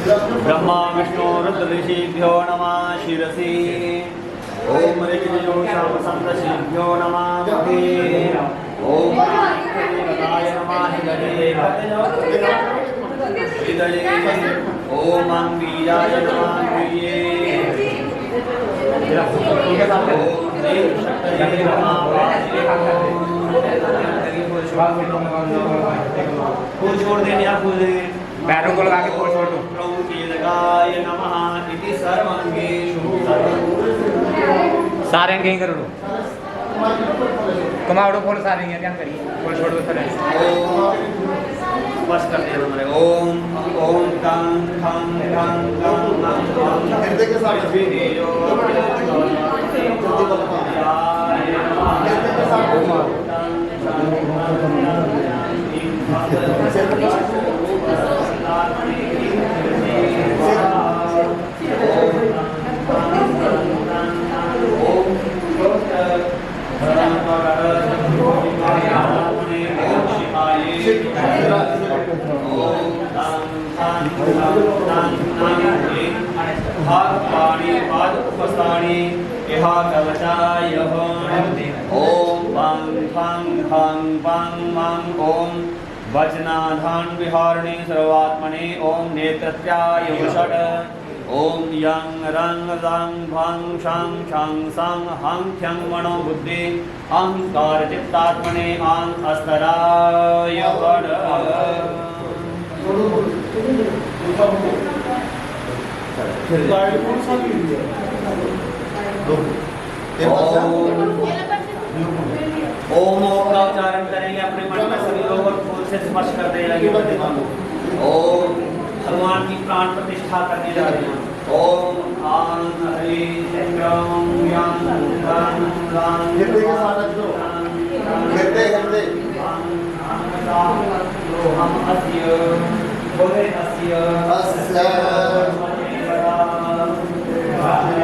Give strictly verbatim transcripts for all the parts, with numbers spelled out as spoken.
ब्रह्मा विष्णु रुद्र ऋषिभ्यो नमः शिरसि। ओम ऋग्यजु सामसंद ऋषिभ्यो नमः मुखे। ओम देवताय नमः हृदये। हृदये। ओम बीजाय नमः बीजे। ओम ह्रीं शक्तये नमः पार्श्वे। फूल छोड़ देने आप, फूल दे। पैरों को लगा के फूल छोड़ दो। क्रौंचेदकाय नमः इति सर्वांगेषु। सारे अंग यहीं करो। कमावड़ो फूल सारे अंग, ध्यान करिए। फूल छोड़ दो सारे। ओम, स्पर्श कर दिया तुमने। ओम, ओम, टं, ठं, ठं, टं, टं, टं। हृदय के साथ। भाग पाणि पाद उपस्थानि इहा कवचाय होम। ओम पं फं फं पं मं ओम वचनाधान विहारिणी सर्वात्मने ओम नेतृत्याय वषट्। ओम यं रं रं भं शं शं सं हं ख्यं मनो बुद्धि अहंकार चित्तात्मने आं अस्तराय वड। ओम, ओम का उच्चारण करेंगे अपने मन में सभी लोग और फूल से स्पर्श करते जाएंगे प्रतिमा को। ओम भगवान की प्राण प्रतिष्ठा करने जा रहे हैं। ओम आं ह्रीं ह्रीं यं रं रं हिरदे के साथ रख दो। हिरदे, हिरदे। अस्य। अस्य।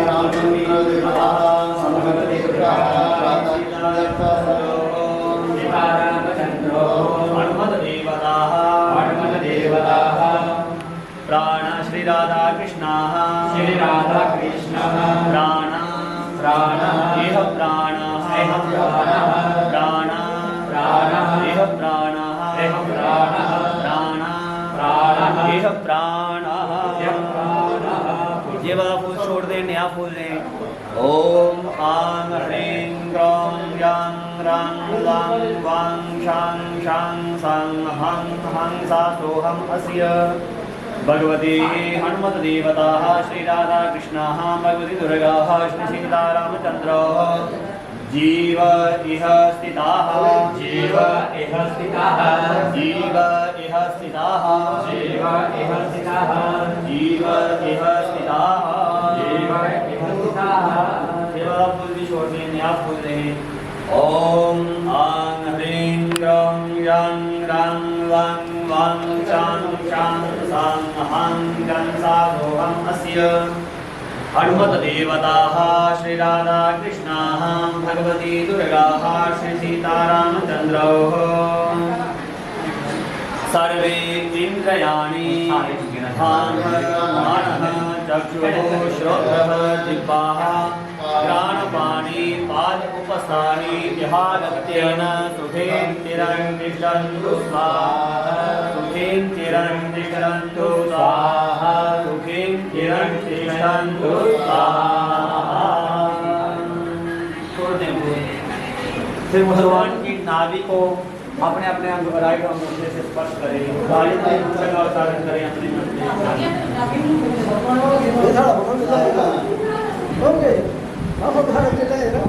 रामचंद्र देवता, हनुमत देवता, राधा देवता। हनुमत देवता। हनुमत देवता। प्राण श्री राधा कृष्ण। श्री राधा कृष्ण। प्राण। प्राण। इह प्राण। इह प्राण। प्राण। प्राण। इह प्राण। इह प्राण। प्राण। प्राण। इह प्राण। इह प्राण। ये वाला फूल छोड़ दे, नया फूल ले। ओम आं ह्रीं क्रों यं रं लं वं शं शं सं हं हं सा सोहम अस्य। भगवती हनुमत देवता श्री राधा कृष्ण, भगवती दुर्गा श्री सीता रामचंद्र। जीव इह स्थिताः। जीव इह स्थिताः। जीव इह स्थिताः। जीव इह स्थिताः। जीव इह स्थिताः। जीव इह स्थिताः। सेवा फूल भी छोड़ने, नया फूल लें। ओम आं ह्रीं क्रों यं रं वं वं शं शं सं हं जं सा सोहम अस्य। हनुमत देवताः श्री राधा कृष्णाः, भगवती दुर्गाः श्री सीता रामचन्द्रौ। सर्वे इन्द्रियाणि घ्राणः मनः चक्षुः श्रोत्रः जिह्वाः घ्राणपाणि पाद उपस्थानि इहागत्येन सुखेन चिरं तिष्ठन्तु स्वाहा। सुखेन चिरं तिष्ठन्तु स्वाहा। सुखेन चिरं तिष्ठन्तु स्वाहा। छोड़ दें। फिर भगवान की नाभि को अपने, अपने अंग, राइट अंगूठे से स्पर्श करें, राइट अंगूठे का उच्चारण करें अपने मन में। ये सारा भगवान का है। ओके। आप उठा के ले ना।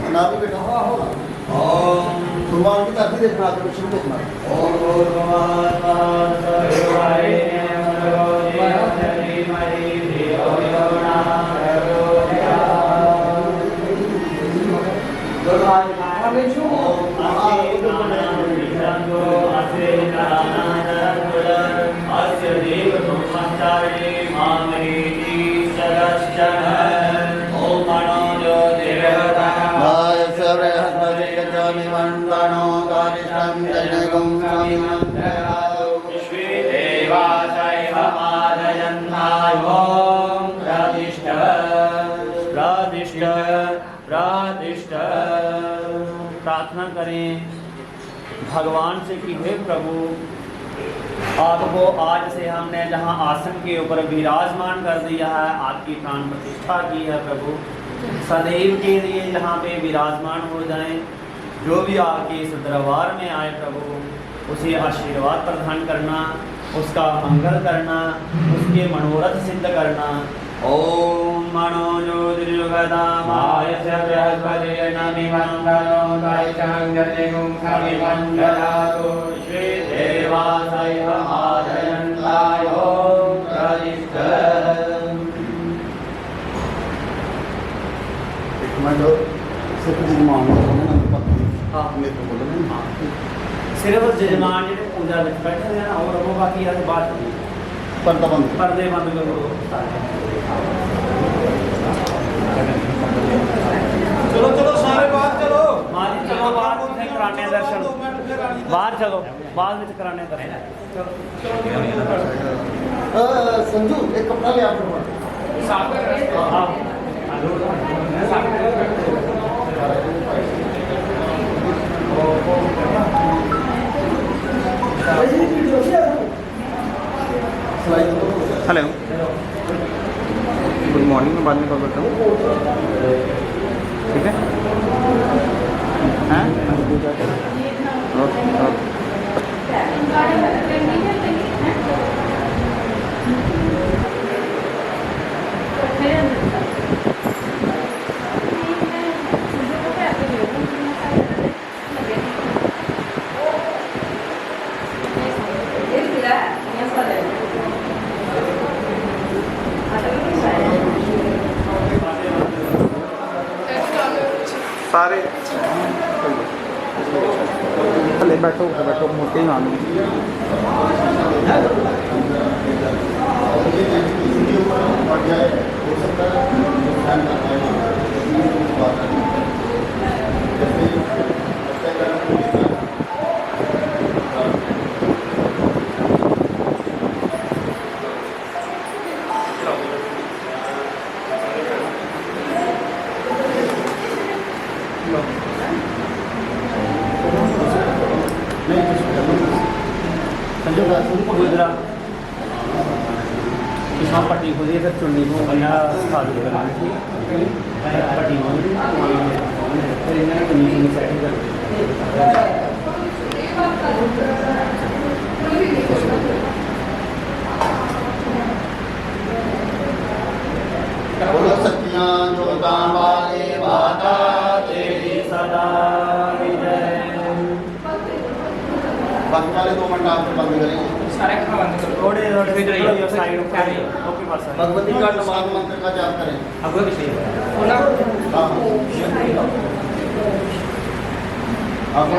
नाभि पे। ओम। भगवान की तरफ ही देखना, आप शुरू देखना। ओम भूर्भुवः स्वः तत्सवितुर्वरेण्यं भर्गो देवस्य धीमहि धियो यो नः प्रचोदयात्। प्रार्थना करें भगवान से कि हे प्रभु, आपको आज से हमने जहाँ आसन के ऊपर विराजमान कर दिया है, आपकी प्राण प्रतिष्ठा की है प्रभु, सदैव के लिए यहाँ पे विराजमान हो जाएं। जो भी आपके इस दरबार में आए प्रभु, उसे आशीर्वाद प्रदान करना, उसका मंगल करना, उसके मनोरथ सिद्ध करना। ओम मनो ज्योतिर्गतामायस्य बृहस्पतिर्नमि मंगलो तैषां जनिगुं कविमंगलादो श्री देवासैव मादयन्तायो प्रतिष्ठ। एक मिनट, सिर्फ जजमान होर बोलने ना, बाकी हाँ। मेरे को बोलने नहीं। हाँ। सिर्फ जजमान जेह्ड़े पूजा बिच बैठे दे ना, ओह् रवो, बाकी अस बाहर चली। पर्दा बंद। पर्दे बंद करो। चलो, चलो, सारे बाहर चलो। माँ जी, चलो बाहर, फिर कराने हैं दर्शन। बाहर चलो, बाद में कराने हैं दर्शन। अ, संजू, एक कपड़ा ले आ, फटाफट। हेलो, गुड मॉर्निंग, मैं बाद में कॉल करता हूँ, ठीक है? हैं? Okay, okay. सारे थल्ले बैठो, उत्थै बैठो, मुड़ के ही आना। संजू, संजू पकड़ो इधर आ। पिछला पट्टी खोलिए, फिर चुन्नी को बढ़िया साफ करना है। पट्टी खोलिए, फिर इन्हें चुन्नी, चुन्नी सेटिंग कर। बोलो, सच्चियां जोतां वाली माता तेरी सदा विजय। बाकी वाले दो मंडप बंद करेंगे। सारे बंद करो। थोड़े, थोड़े इधर ही साइड ऊपर। ओके, बस। भगवती का नमाज मंत्र का जाप करें। अब वो विषय है। हाँ। अब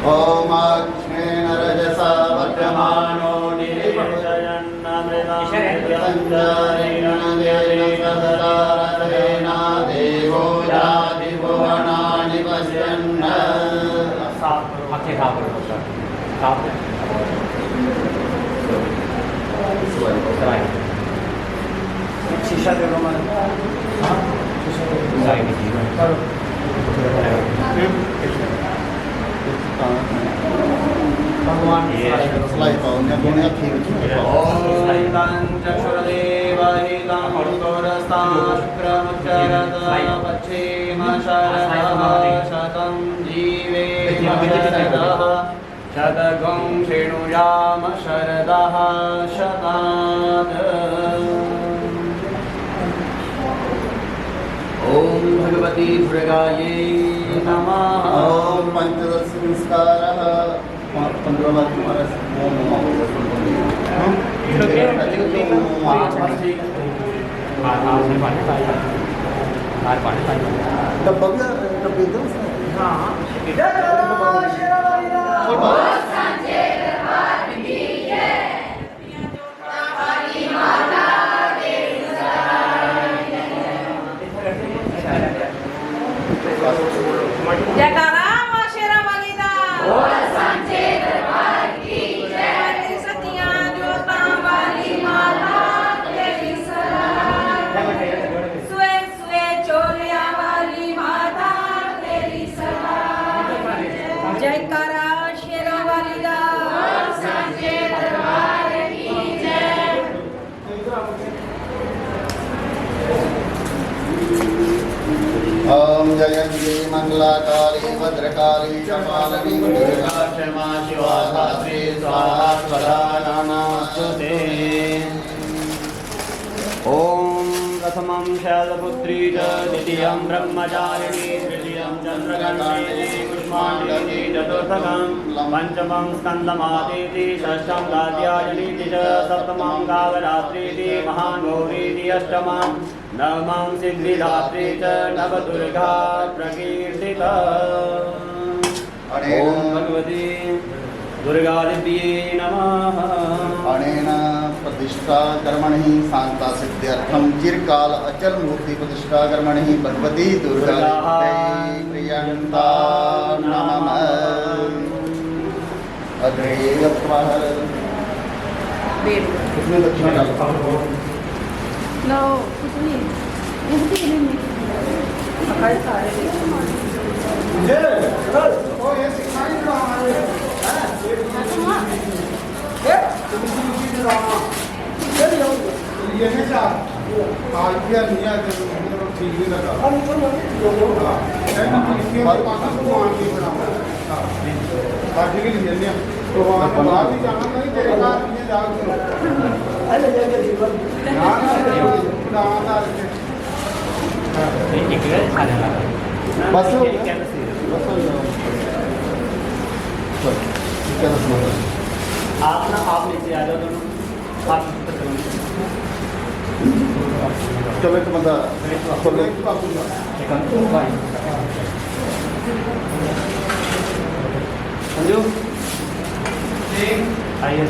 ओम अग्निर्न रजसा वर्तमानो निवेदयन्नमृतं विद्यन्तारेण तेन सदता रसेन देवो याति भुवनानि पश्यन्। साफ करो। आंखें साफ करो, डॉक्टर। साफ करो। शीशा दे दो, मारो। हाँ? शीशा दे दो। साइड में। करो। भगवान ये सिलाई पाओ, मैं दोनों हाथ ठीक रखो। ॐ तं चक्षुर्देवहितं पुरस्ताच्चक्रमुच्चरत् पश्चिमशरदः शतं जीवेम शरदः शतकं शृणुयाम शरदः शतात्। ॐ भगवती दुर्गायै नमः। ॐ पञ्चदश संस्कारः, पन्द्रह बार तुम्हारा ओम नमः। डब्बा भी, डब्बे इधर से। हाँ। जयकारा मां शेरा वाली दा। बोल सांचे दरबार की जय। सतियां जोतां वाली माता तेरी सदा। सुए सुए चोलिया वाली माता तेरी सदा। मंगलाकाली भद्रकाली कपालिनी दुर्गा क्षमा शिवा धात्री स्वाहा स्वधा नमोऽस्तु ते। ॐ प्रथमं शैलपुत्री च, द्वितीयं ब्रह्मचारिणी, तृतीयं चन्द्रघण्टेति, कुष्माण्डेति चतुर्थकं, पञ्चमं स्कन्दमातेति, षष्ठं कात्यायनीति च, सप्तमं कालरात्रीति, महागौरीति अष्टमं, नवमं सिद्धिदात्री च, नवदुर्गा प्रकीर्तिता। अनेन ॐ भगवती दुर्गादिव्ये नमः। अनेन प्रतिष्ठाकर्मणि शान्ता सिद्ध्यर्थं चिरकाल अचल मूर्ति प्रतिष्ठाकर्मणि भगवती दुर्गा दुर्गा प्रियंता नमः। अग्रे यत्वाह। इसमें दक्षिणा डालो। लो, कुछ नहीं। बस हो गया। बस हो गया। चलो, ठीक है, बस हो गया। आप ना, आप नीचे आ जाओ दोनों। आप ऊपर चलो। चलो, एक बंदा, चलो, एक बंदा। संजू, आइए।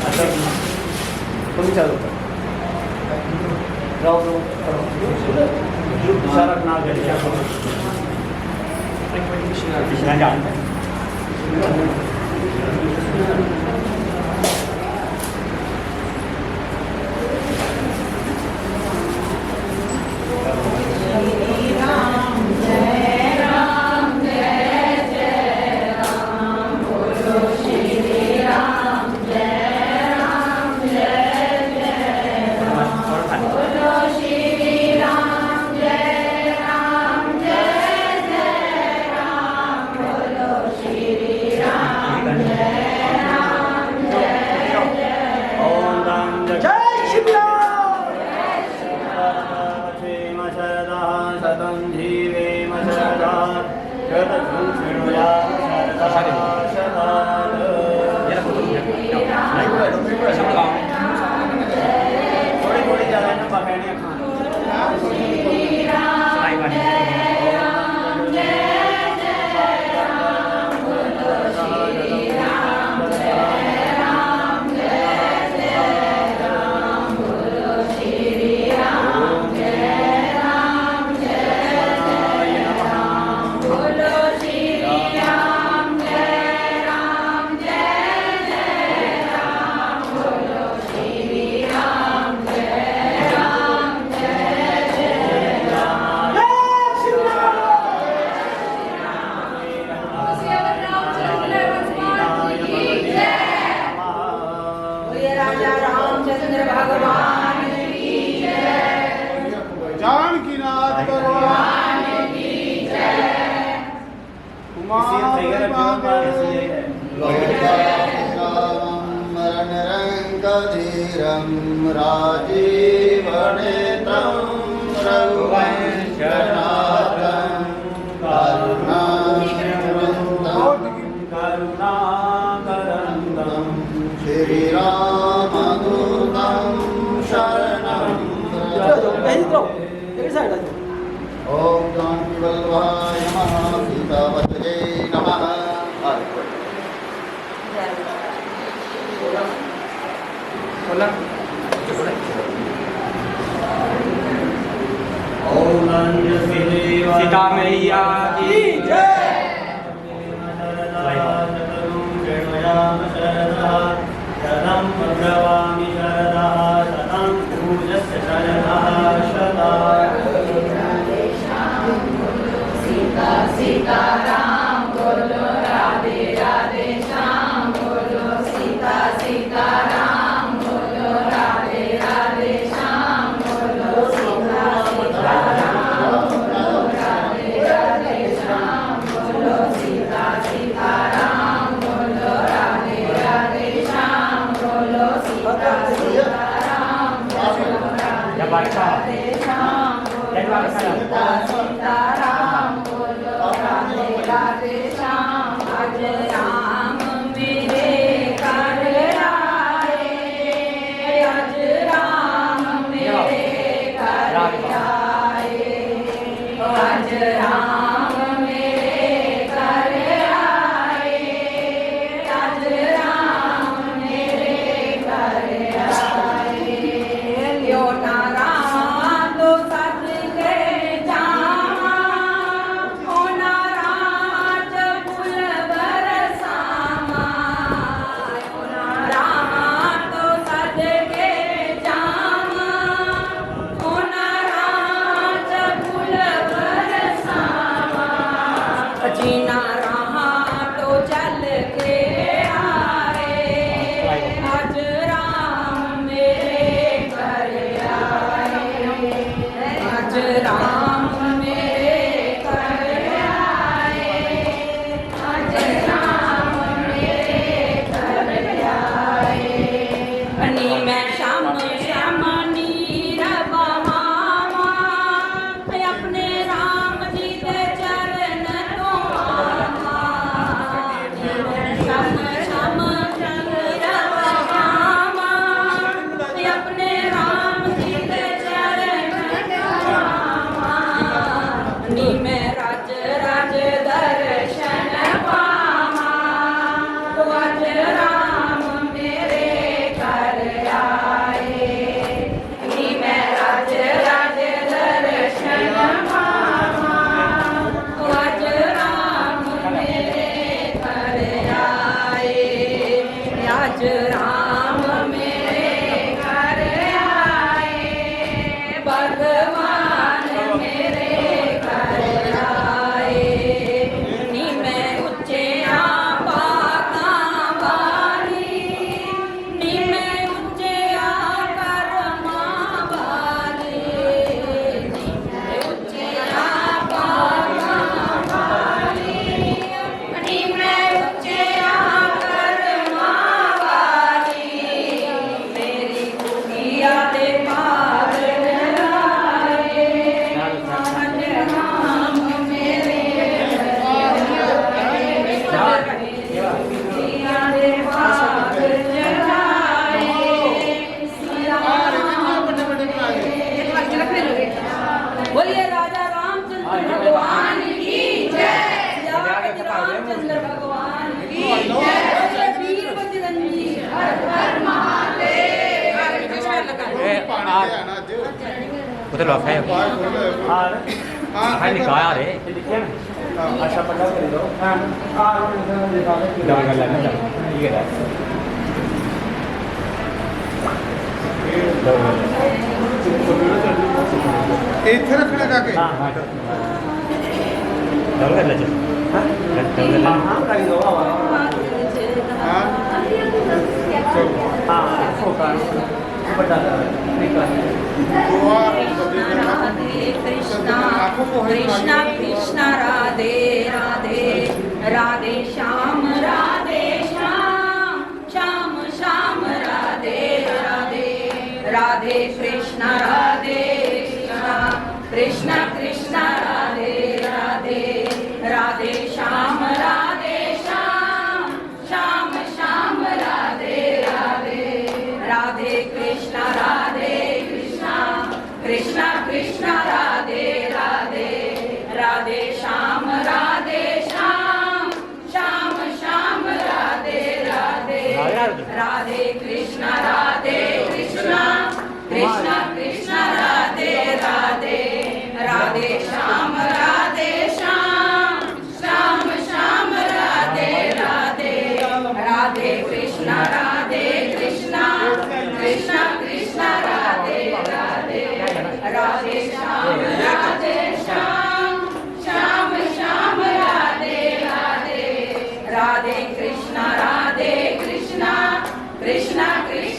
अच्छा, तुम चलो। जाओ, जाओ, जाओ। सारा अपना घर लिया। पिछला जानता है। जय श्री राम। शरदः शतं जीवेम शरदः शतं शृणुयाम शरदः शतात्। थोड़ी थोड़ी ज़्यादा ना पकड़ने खाना। बोलिए राजा रामचंद्र भगवान की जय। जानकी नाथ भगवान की जय। उमा लोकाभिरामं रणरङ्गधीरं राजीवनेत्रं रघुवंशनाथं करुणाकरं करुणाकरं श्रीरामदूतं शरणं व्रजामि। एक साइड आ जाओ। ओम जानकी वल्लभाय नमः, सीता पतये नमः। सीता मैया की जय। शरदः शतरूपेण याम शरदः शतं ब्रवामि शरदः शतं पूजस्य शरदः शता। सीता सीता राम बोलो, राधे राधे श्याम बोलो, सीता सीता राम बोलो, राधे राधे श्याम बोलो, सीता सीता राम बोलो। जय द्वारका। जय द्वारका। सीता, सीता राम बोलो, राधे राधे श्याम। आज राम मेरे घर आए, आज राम मेरे घर आए, आज राम मेरे घर आए, आज राम मेरे घर आए। यो ना राम तो सच के जावा, ओ ना राज फूल बरसावा। राह तो सदके जावा, उन राह च फुल बरसावा। जिना राह तो चल के आए, अज राम मेरे घर आए, अज राम मेरे घर आए। नी मैं श्याम श्याम नीर बहावा, अपने राम जी दे चरण धोआवा। श्याम श्याम नीर बहावा, अपने राम जी दे चरण धोआवा। नी मैं रज रज दर्शन पावा, अज राम मेरे घर आए। नी मैं रज रज दर्शन पावा, अज राम मेरे घर आए। अज राम मेरे घर आए, भगवान मेरे घर आए। नी मैं उच्चया पातां वाली, नी मैं उच्चया कर्मां वाली, नी मैं उच्चया पातां वाली। नी मैं उच्चया कर्मां वाली, मेरी कुटिया दे पार न लाए। अज राम मेरे कुटिया दे पार न लाए। बोलिए राजा रामचंद्र भगवान की जय। रामचंद्र भगवान की जय। बोलिए वीर बजरंगी। हर हर महादेव। ए, आ, उधर लो, है। हाँ। हाँ, निकाया रे। अच्छा, पता कर लो। हाँ। डबल कर लेना, ठीक है। इत्थे रखना जाके। हाँ, हाँ। डबल कर ले, चल। हाँ? डबल कर ले। हाँ, हाँ, कर लो, हाँ, हाँ। हाँ? चलो। हाँ, इसको उतार। दुआ। कृष्णा राधे कृष्णा, कृष्णा कृष्णा राधे राधे, राधे श्याम राधे श्याम, श्याम श्याम राधे राधे, राधे कृष्णा राधे कृष्णा, कृष्णा कृष्णा राधे राधे, राधे श्याम राधे श्याम, श्याम श्याम राधे राधे, राधे कृष्णा राधे कृष्णा, कृष्णा कृष्णा राधे राधे, राधे श्याम राधे श्याम, श्याम श्याम राधे राधे। राधे राधे। राधे कृष्णा राधे कृष्णा, कृष्णा कृष्णा राधे राधे, राधे श्याम राधे श्याम, श्याम श्याम राधे राधे। राधे कृष्णा राधे कृष्णा, कृष्णा कृष्णा राधे राधे, राधे श्याम राधे श्याम, श्याम श्याम राधे राधे। राधे कृष्णा राधे कृष्णा, कृष्णा कृष्णा